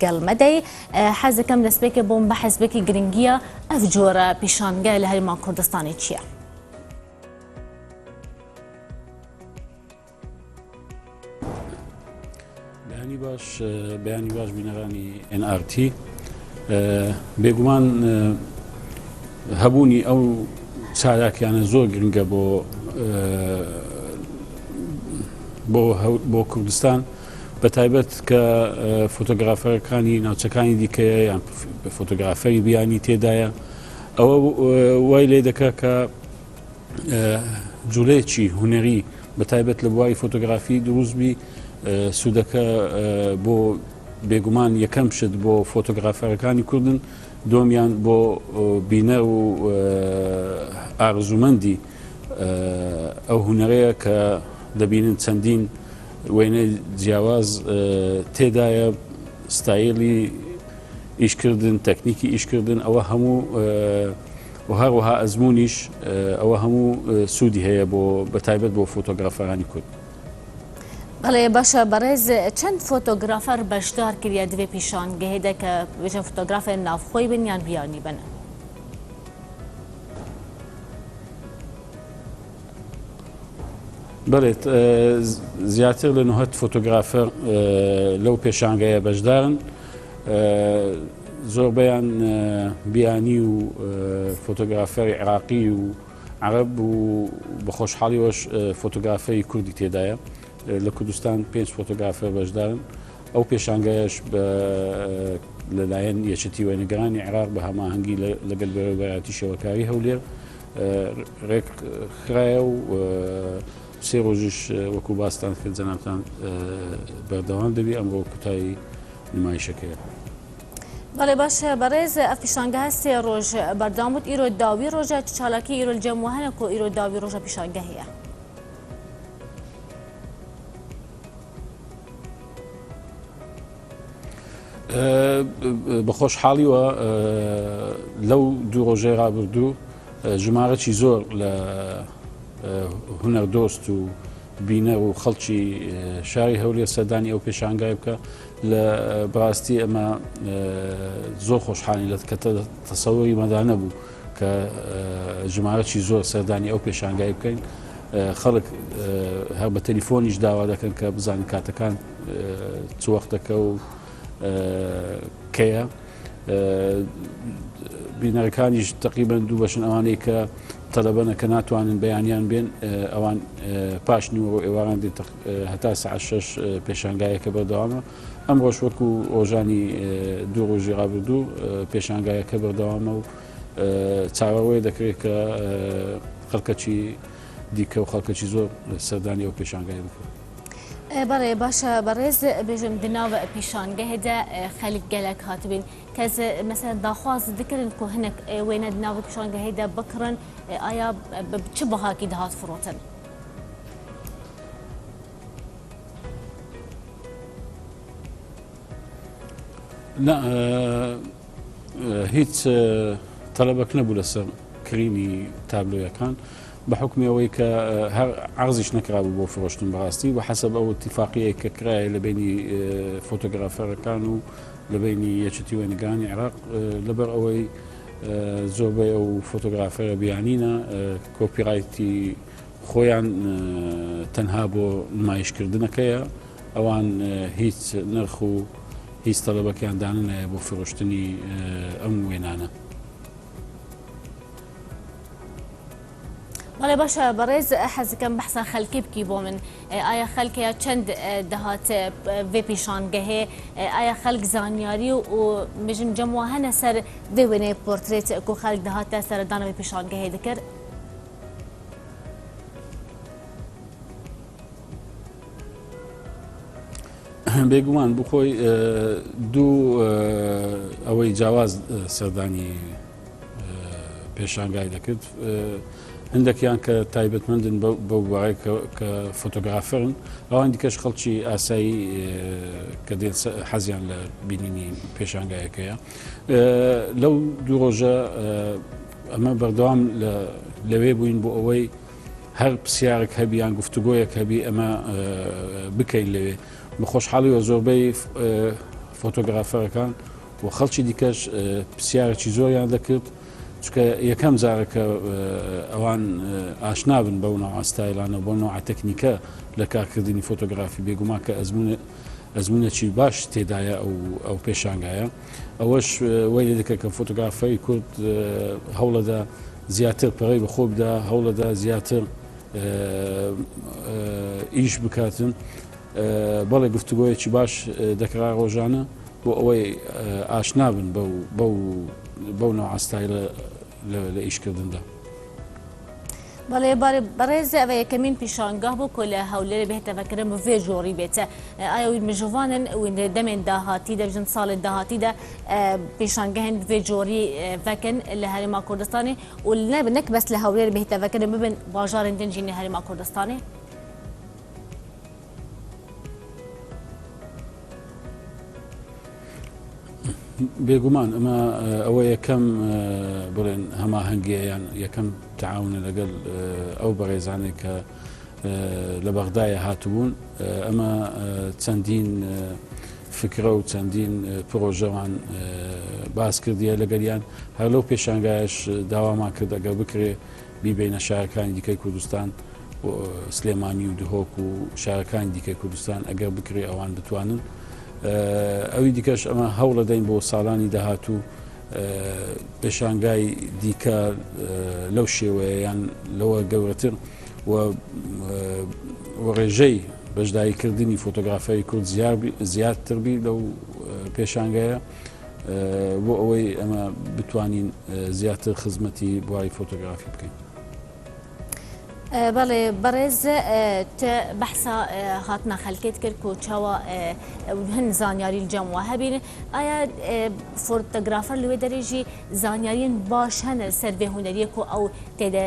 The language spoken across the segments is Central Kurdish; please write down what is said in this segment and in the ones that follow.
گەڵ مەدەی حەز دەکەم دەستپێکێ بۆم بەحس بکی گرنگیە ئەف جۆرە پیشانگە لە هەرێما کوردستانی چییە؟ بەیانی باش بەیانی باش بینەرانی NRT بێگومان هەبوونی ئەو چالاکیانە زۆر گرنگە بۆ بۆ بۆ کوردستان بە تایبەت کە فۆتۆگرافەرەکانی ناوچەکانی دیکەیە یان فۆتۆگرافەری بیانی تێدایە ئەوە وای لێ دەکا کە جوڵەیەکی هونەری بە تایبەت لە بواری فۆتۆگرافی دروست بی سوودەکە بۆ بێگومان یەکەم شت بۆ فۆتۆگرافەرەکانی کوردن دۆمیان بۆ بینەر و ئارزومەندی ئەو هونەرەیە کە دەبینن چەندین وێنەی جیاواز تێدایە ستایلی ئیشکردن تەکنیکی ئیشکردن ئەوە هەموو و هەروەها ئەزموونیش ئەوە هەموو سوودی هەیە بۆ بەتایبەت بۆ فۆتۆگرافەرانی کورد. بەڵێ باشە بەڕێز چەند فۆتۆگرافەر بەشدار کریە دڤێ پیشانگەهێ کە بێژن فۆتۆگرافێن ناوخۆی بن یان بیانی بن؟ بەڵێ زیاتر لە 90 فۆتۆگرافەر لەو پێشانگەیە بەشدارن. زۆربەیان بیانی و فۆتۆگرافەری عێراقی و عەرەب و بە خۆشحاڵیەوەش فۆتۆگرافەری کوردی تێدایە. لە کوردستان پێنج فۆتۆگرافەر بەشدارن. ئەو پێشانگایەش لەلایەن یەکێتی وێنەگرانی عێراق بە هەماهەنگی لەگەل بەرێوەبەرایەتی شێوەکاری هەولێر ڕێک خرایە و سێ ڕۆژیش وەکو باستان کرد جەنابتان بەردەوام دەبی ئەمڕۆ کوتایی نمایشەکەیە. بەڵێ باشە بەڕێز ئەف پیشانگەه سێ ڕۆژ بەردەوام بوت ئیرۆ داوی ڕۆژە چ چالاکی ئیرۆ لجەم وە هەنە کۆ ئیرۆ داوی ڕۆژە پیشانگە هەیە؟ بە خۆشحاڵیوە لەو دوو ڕۆژەی ڕابردوو ژمارەی زۆر لە هونەردۆست و بینەر و خەڵکی شاری هەولێر سەردانی ئەو پێشانگای بکە لە بەڕاستی ئەمە زۆر خۆشحاڵی لە کە تەسەوری مەدا نەبوو کە ژمارەی زۆر سەردانی ئەو پێشانگای بکەین خەڵک هەر بە تەلیفۆنیش داوا دەکەن کە بزانن کاتەکان چ وەختەکە و کەیە بینەرەکانیش تقریبا دوو بەشن ئەوانەی کە تەلەبەنە کە ناتوانن بەیانیان بێن ئەوان پاش نیوەڕۆ ئێواران دێن هەتا سەعات شەش پێشانگایەکە بەردەوامە ئەمڕۆش وەکو ڕۆژانی دوو ڕۆژی ڕابردوو پێشانگایەکە بەردەوامە و چاوەڕێ دەکرێت کە خەڵکەکی دیکە و خەڵکەکی زۆر سەردانی ئەو پێشانگای بکەن. بەڵێ باشە بەڕێز بێژم دناو پیشانگەهدا خەلک گەلەک هاتبین کەس مەسەلەن داخواز دکردن کو هەنەک وێنە دناو پیشانگەهدا بکڕن ئایا چ بەهاکی دهات فڕۆتن؟ نا هیچ تەلەبەک نەبوو لەسەر کڕینی تابلۆیەکان بە حکمی ئەوەی کە هەر عرضیش نەکرابوو بۆ فرۆشتن بەڕاستی بە حەسەب ئەو اتفاقیەی کە کرایە لە بینی فۆتۆگرافەرەکان و لە بینی یەکێتی وێنەگرانی عێراق لەبەر ئەوەی زۆربەی ئەو فۆتۆگرافەرە بیانینە copyright ی خۆیان تەنها بۆ نمایشکردنەکەیە ئەوان هیچ نرخ و هیچ تەلەبەکیان دانەنایە بۆ فرۆشتنی ئەم وێنانە. بەڵێ باشە بەڕێز حەزەکەم بەحسا خەلکی بکی بۆ من ئایا خەلکەیە چەند دەهات ڤێ پیشانگەهێ ئایا خەلک زانیاری و بژم جەم وا هەنە سەر ڤێ وێنەی پۆرترێت کو خەلک دەهاتە سەردانە ڤێ پیشانگەهێ دکرد؟ بێگومان بخۆی دوو ئەوەی جیاواز سەردانی پێشانگای دەکرد هەندێکیان کە تایبەتمەندن بەو بوارەی کە فۆتۆگرافەرن ئەوان دیکەش خەڵکی ئاسایی کە دێن حەزیان لە بینینی پێشانگایەکەیە لەو دوو ڕۆژە ئەمە بەردەوام لەوێ بووین بۆ ئەوەی هەر پرسیارێک هەبی یان گفتوگۆیەک هەبی ئەمە بکەین لەوێ بە خۆشحاڵیەوە زۆربەی. فۆتۆگرافەرەکان و خەڵکی دیکەش پرسیارێکی زۆریان دەکرد چونکە یەکەم جارە کە ئەوان ئاشنا بن بەو نەوعە ستایلانە بۆ نەوعە تەکنیکە لە کارکردنی فۆتۆگرافی بێگومان کە ئەزمون ئەزمونێکی باش تێدایە ئەو ئەو پێشانگایە ئەوەش وای لێ دەکرد کە فۆتۆگرافەری کورد هەوڵەدا زیاتر پەرەی بەخۆ بدا هەوڵەدا زیاتر ئیش بکاتن بەڵێ گفتوگۆیەکی باش دەکرا ڕۆژانە بۆ ئەوەی ئاشنا بن بەو نەوعە ستایلە لە ئیشکردندا. بەڵێ بەڕێز ئەوە یەکەمین پیشانگاه بوو کە لە هەولێر بێتە ڤەکردن بە ڤێ جۆری بێتە ئایا وی مژڤانن وین دەمێن داهاتی دەبژن ساڵێن داهاتی دە پیشانگەهن ڤێ جۆری ڤەکن لە هەرێما کوردستانی و نەک بەس لە هەولێر بێتە ڤەکردن ببن باژارên din jî li herêma Kurdistanê. بێگومان ئەمە ئەوە یەکەم بڵێن هەماهەنگیە یان یەکەم تەعاونە لەگەڵ ئەو بەڕێزانەی کە لە بەغدایە هاتبوون ئەمە چەندین فکرە و چەندین پرۆژەوان باس کردیە لەگەریان هەر لەو پێشانگایش داوامان کرد ئەگەر بکرێ بیبەینە شارەکانی دیکەی کوردستان سلێمانی و دهۆک و شارەکانی دیکەی کوردستان ئەگەر بکرێ ئەوان بتوانن ئەوی دیکەش ئەمە هەوڵەدەین بۆ ساڵانی داهاتوو پێشانگای دیکە لەو شێوەیە یان لەوە گەورەتر و ڕێژەی بەشداریکردنی فۆتۆگرافەری کورد زیاتر بی لەو پێشانگایە بۆ ئەوەی ئەمە بتوانین زیاتر خزمەتی بواری فۆتۆگرافی بکەین. بەڵێ بەڕێز تە بەحسا هاتنا خەلکێت کرد کو چاوا هن زانیاری جەم وە هەبین ئایا فۆتۆگرافەر لەوێ دەرێژی زانیاریên باش هەنە سەر vê هونەریە کو ئەو تێدە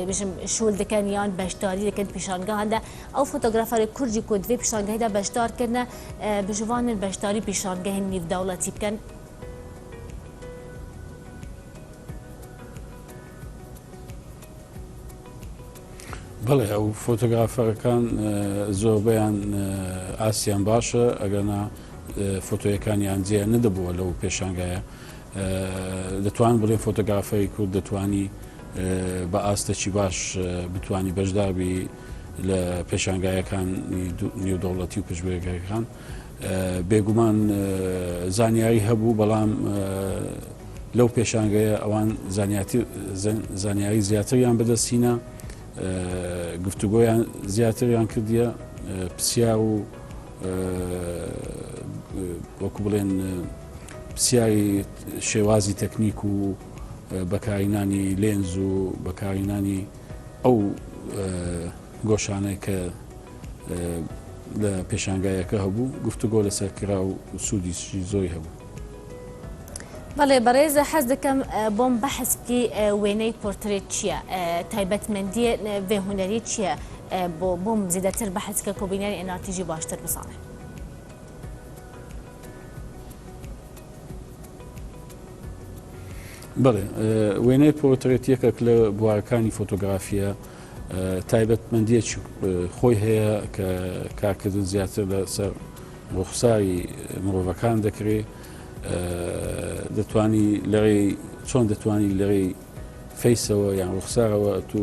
بێژم شول دکەن یان بەشداری دکەن پیشانگاهان دە ئەو فۆتۆگرافەرê کوردی کو divê پیشانگەهê de beşdar kirine bijovanin beşdarî پیشانگەهên nîvdewletî bikin. بەڵێ ئەو فۆتۆگرافەرەکان زۆربەیان ئاسیان باشە ئەگەنا فۆتۆیەکانیان جێ نەدەبووە لەو پێشانگایە دەتوان بڵێن فۆتۆگرافەری کورد دەتوانی بە ئاستەکی باش بتانی بەشداربی لە پێشانگایەکان نێودەوڵەتی و پشبێگەکان بێگومان زانیاری هەبوو بەڵام لەو پێشانگەیە ئەوان زانیاری زیاتریان بەدەستهینا گفتوگۆیان زیاتریان کردیە پرسیار و وەکو بڵێن پرسیاری شێوازی تەکنیک و بەکارینانی لێنز و بەکارینانی ئەو گۆشانەی کە لە پێشانگایەکە هەبوو گفتوگۆ لەسەر کرا و سوودیشی زۆری هەبوو. بەڵێ بەڕێز حەز دەکەم بۆم بەحس بکی وێنەی پۆرترێت چییە؟ تایبەتمەندیە ڤێ هونەری چییە؟ بۆ بۆم زیدەتر بەحس کە کۆبینەری ئێن ئاڕ تی باشتر بزانێ. بەڵێ وێنەی پۆرترێت یەکێک لە بوارەکانی فۆتۆگرافیە تایبەتمەندیەکی خۆی هەیە کە کارکردن زیاتر لەسەر ڕوخساری مرۆڤەکان دەکرێت دەتوانی لەڕێی چۆن دەتوانی لەڕێی فەیسەوە یان ڕوخسارەوە تو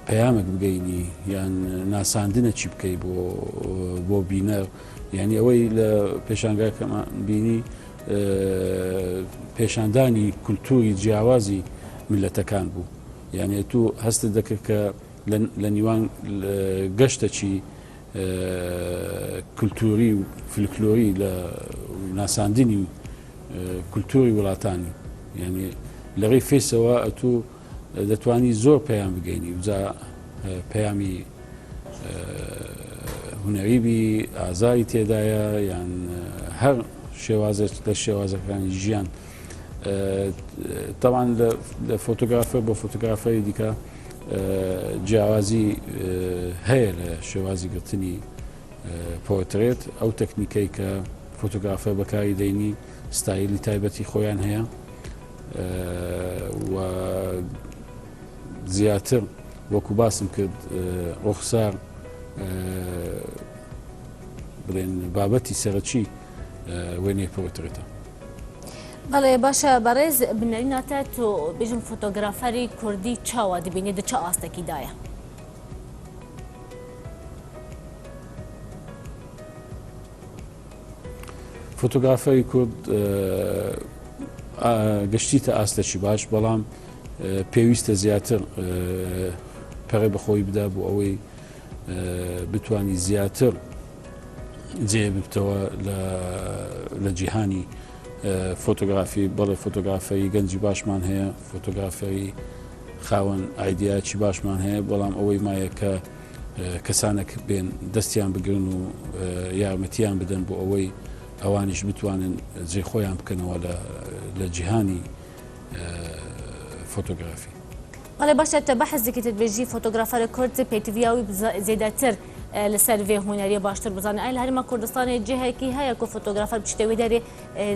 پەیامێک بگەینی یان ناساندنەکی بکەی بۆ بۆ بینەر یعنی ئەوەی لە پێشانگاکەمان بینی پێشاندانی کولتوری جیاوازی میلەتەکان بوو یعنی تو هەستت دەکرد کە لە نیوان گەشتەکی کولتوری و فلکلۆری لە ناساندنی کولتوری وڵاتانی یعنی لە ڕێی فەیسەوە ئەتوو دەتوانی زۆر پەیام بگەینی جا پەیامی هونەری بی ئازاری تێدایە یان هەر شێوازێک لە شێوازەکانی ژیان تاوان لە فۆتۆگرافەر بۆ فۆتۆگرافەری دیکە جیاوازی هەیە لە شێوازی گرتنی پۆرترێت ئەو تەکنیکەی کە فۆتۆگرافەر بەکاری دەینی ستایلی تایبەتی خۆیان هەیە و زیاتر وەکو باسم کرد ڕوخسار بڵێن بابەتی سەرەکی. وێنەی پۆرترێتە. بەڵێ باشە بەڕێز بنەرینە تە تۆ بێژم فۆتۆگرافەری کوردی چاوا دبینی دە چ ئاستەکی دایە؟ فۆتۆگرافەری کورد گەشتیتە ئاستەکی باش بەڵام پێویستە زیاتر پەرە بەخۆی بدا بۆ ئەوەی بتانی زیاتر جێ ببتەوە لە جیهانی فۆتۆگرافی بەڵێ فۆتۆگرافەری گەنجی باشمان هەیە فۆتۆگرافەری خاوەن ئایدیاچی باشمان هەیە بەڵام ئەوەی مایە کە کەسانێک بێن دەستیان بگرن و یارمەتیان بدەن بۆ ئەوەی ئەوانیش بتوانن جێ خۆیان بکەنەوە لە جیهانی فۆتۆگرافی. بەڵێ باشە تە بەحس دکیت دبێژی فۆتۆگرافەر کورد پێتڤیا وی زێدەتر لەسەر ڤێ هونەریە باشتر بزانێ ئایا لە هەرێما کوردستانێ جهێکی هەیە کو فۆتۆگرافەر بچیتە وێ دەرێ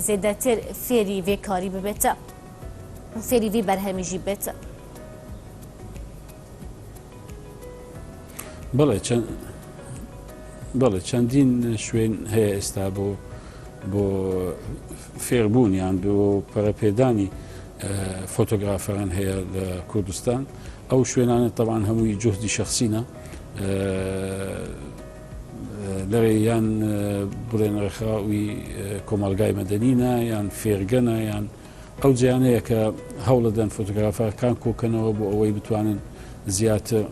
زێدەتر فێری ڤێ کاری ببێتە فێری ڤی بەرهەمی ژی بێت؟ بەڵێ چەند بەڵێ چەندین شوێن هەیە ئێستا بۆ بۆ فێربوون یان بۆ پەرەپێدانی فۆتۆگرافەران هەیە لە کوردستان ئەو شوێنانە تەوان هەمووی جوهدی شخصینە لەرێ یان بڵێن ڕێکخراوی کۆمەلگای مەدەنینە یان فێرگەنە یان ئەو جیانەیە کە هەوڵەدەن فۆتۆگرافەکان کۆکەنەوە بۆ ئەوەی بتوانن زیاتر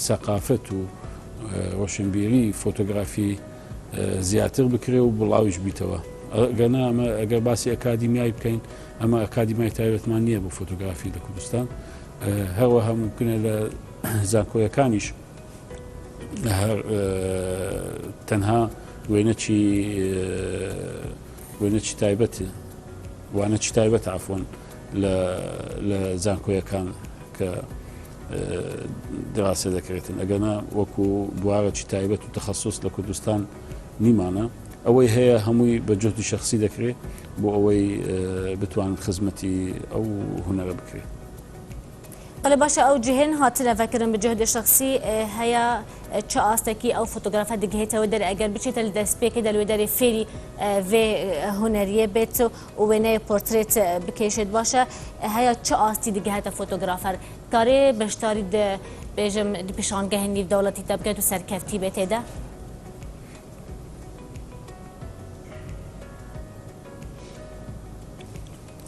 سەقافەت و ڕۆشنبیری فۆتۆگرافی زیاتر بکرێ و بڵاویش بیتەوە گەنا ئەمە ئەگەر باسی ئەکادیمیای بکەین ئەمە ئەکادیمای تایبەتمان نییە بۆ فۆتۆگرافی لە کوردستان هەروەها ممکنە لە زانکۆیەکانیش هەر تەنها وێنەکی وێنەکی تایبەت وانەکی تایبەت عفوەن لە زانکۆیەکان کە دراسە دەکرێتن ئەگەنا وەکو بوارێکی تایبەت و تەخەسوس لە کوردستان نیمانە ئەوەی هەیە هەمووی بە جهدی شخصی دەکرێت بۆ ئەوەی بتوان خزمەتی ئەو هونەرە بکرێت. بەڵێ باشە ئەو جهێن هاتنە ڤەکردن بە جهد شخصی هەیە چ ئاستێکی ئەو فۆتۆگرافە دگهێتەوە دەر ئەگەر بچێتە لە دەستپێکێ دەلوێ دەرێ فێری ڤێ هونەریە بێت و وێنەیە پۆرترێت بکێشێت باشە هەیە چ ئاستی دگهێتە فۆتۆگرافەر کارێ بەشداری بێژم پیشانگەه نیو دەوڵەتی تا بکەێت و سەرکەفتی بێت تێدا؟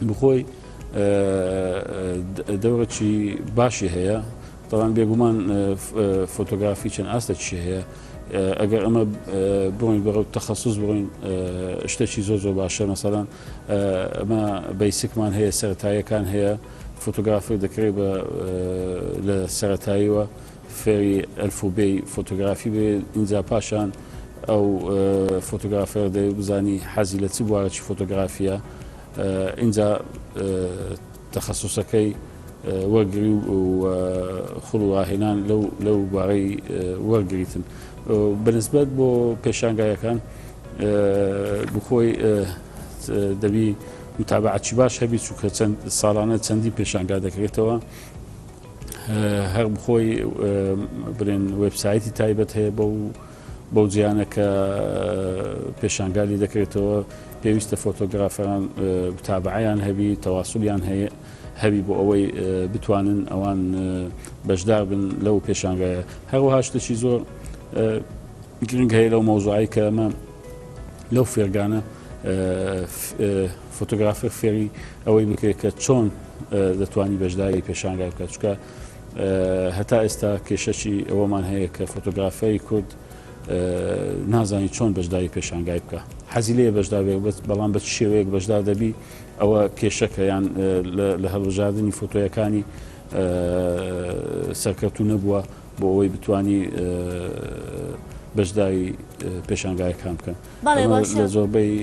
بخۆی دەورەکی باشی هەیە تەوان بێگومان فۆتۆگرافی چەند ئاستێکی هەیە ئەگەر ئەمە بڕۆین بەرەو تەخەسوس بڕۆین شتێکی زۆر زۆر باشە مەسەلەن ئەمە basic مان هەیە سەرەتاییەکان هەیە فۆتۆگرافر دەکرێت بە لە سەرەتاییەوە فێری ئەلفوبێی فۆتۆگرافی بێ ئینجا پاشان ئەو فۆتۆگرافەر دەوێت بزانی حەزی لە چ بوارێکی فۆتۆگرافیە ئینجا تەخەسوسەکەی وەرگری و خوڵ و ڕاهێنان لەو لەو بارەی وەرگریتن بەنسبەت بۆ پێشانگایەکان بخۆی دەبی متابعەتی باش هەبی چونکە چەند ساڵانە چەندی پێشانگا دەکرێتەوە هەر بخۆی بڵێن وێبسایتی تایبەت هەیە بەو بەو جیانە کە پێشانگالی دەکرێتەوە پێویستە فۆتۆگرافەران متابعەیان هەبی تەواسولیان هەیە هەبی بۆ ئەوەی بتوانن ئەوان بەشدار بن لەو پێشانگایە هەروەها شتێکی زۆر گرنگ هەیە لەو مەوزوعی کە ئەمە لەو فێرگانە فۆتۆگرافەر فێری ئەوەی بکرێت کە چۆن دەتوانی بەشداری پێشانگای بکات چکە هەتا ئێستا کێشەکی ئەوەمان هەیە کە فۆتۆگرافەری کورد نازانی چۆن بەشداری پێشانگای بکە حەزی لێ بەشدار بێت بەڵام بە چ شێوەیەک بەشدار دەبی ئەوە کێشەکە یان لە هەڵبژاردننی فۆتۆیەکانی سەرکەوتو نەبووە بۆ ئەوەی بتانی بەشداری پێشانگایەکان بکەن لە زۆربەی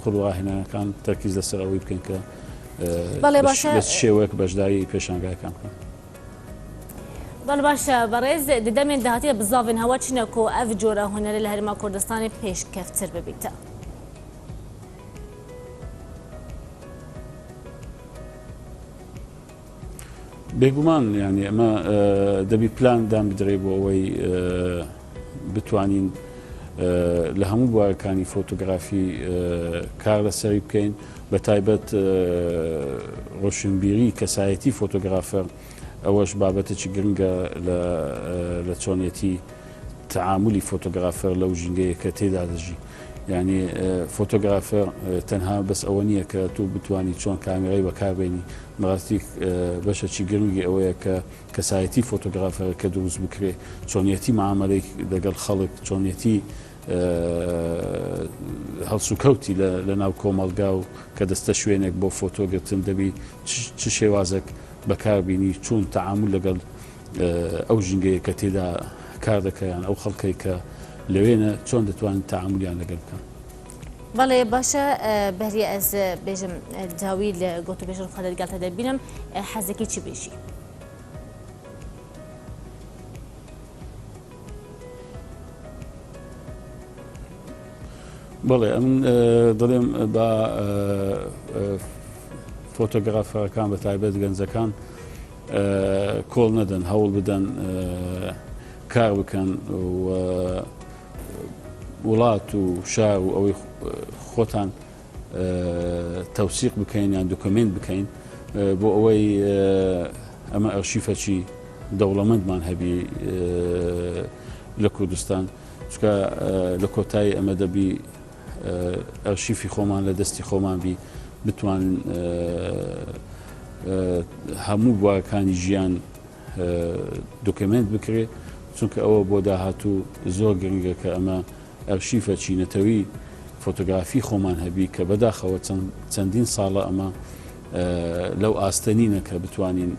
خوڵواهێنانەکان تەرکیز لەسەر ئەوەی بکەن کە بە چ شێوەیەک بەشداری پێشانگاکان بکەن. بەڵێ باشە بەڕێز ددەمێن داهاتیە بزاڤن هەوا چنە کۆ ئەڤ جۆرە هونەرە لە هەرێما کوردستانێ پێشکەفتر ببیتە. بێگومان یانی ئەمە دەبی پلان دان بدرێ بۆ ئەوەی بتوانین لە هەموو بوارەکانی فۆتۆگرافی کار لەسەری بکەین بە تایبەت ڕۆشنبیری کەسایەتی فۆتۆگرافەر ئەوەش بابەتێکی گرنگە لە چۆنیەتی تەعامولی فۆتۆگرافەر لەو ژینگەیە کە تێدا دەژی یعنی فۆتۆگرافەر تەنها بەس ئەوە نییە کە تۆ بتانی چۆن کامێرای بەکاربێنی بەڕاستی بەشەکی گرنگی ئەوەیە کە کەسایەتی فۆتۆگرافەرەکە دروست بکرێ چۆنیەتی معامەلەی لەگەڵ خەڵک چۆنیەتی هەڵسوکەوتی لە ناو کۆمەڵگا و کە دەستە شوێنێک بۆ فۆتۆگرتن دەبی چ شێوازێک بەکاربینی چۆن تەعامول لەگەڵ ئەو ژینگەیە کە تێدا کار دەکەیان ئەو خەڵکەی کە لەوێنە چۆن دەتوانن تەعامولیان لەگەڵ بکەن. بەڵێ باشە بەهریە ئەز بێژم داوی لە گۆتوبێژن خۆ دەگەڵ تە دەبینم حەزەکەی چی بێژی؟ بەڵێ ئەمن دەڵێم بە فۆتۆگرافەرەکان بە تایبەت گەنجەکان کۆڵ نەدەن هەوڵ بدەن کار بکەن و وڵات و شار و ئەوەی خۆتان تەوسیق بکەین یان دوکمنت بکەین بۆ ئەوەی ئەمە ئەرشیفەکی دەوڵەمەندمان هەبی لە کوردستان چکە لە کۆتایی ئەمە دەبی ئەرشیفی خۆمان لە دەستی خۆمان بی بتوان هەموو بوارەکانی ژیان دۆکێمێنت بکرێ چونکە ئەوە بۆ داهاتوو زۆر گرنگە کە ئەمە ئەرشیفەکی نەتەوی فۆتۆگرافی خۆمان هەبی کە بەداخەوە چەندین ساڵە ئەمە لەو ئاستە نینە کە بتوانین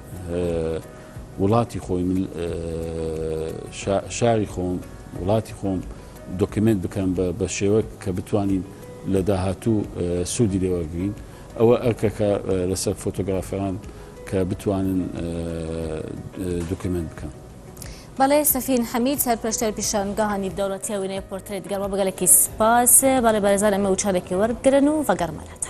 وڵاتی خۆی من شاری خۆم وڵاتی خۆم دۆکیمێنت بکەم بە شێوە کە بتوانین لە داهاتوو سوودی لێوەرگین ئەوە ئەرکەکە لەسەر فۆتۆگرافەران کە بتوانن دۆکیمێنت بکەن. بەڵێ سەفین حەمید سەرپەرشتیاری پیشانگاها نیودەوڵەتیە وێنەی پۆرترێت گەرمە بەگەلەکی سپاس بەڵێ بەرێزان ئەمە وچارێکی وەربگرن و ڤەگەڕمەلاتان.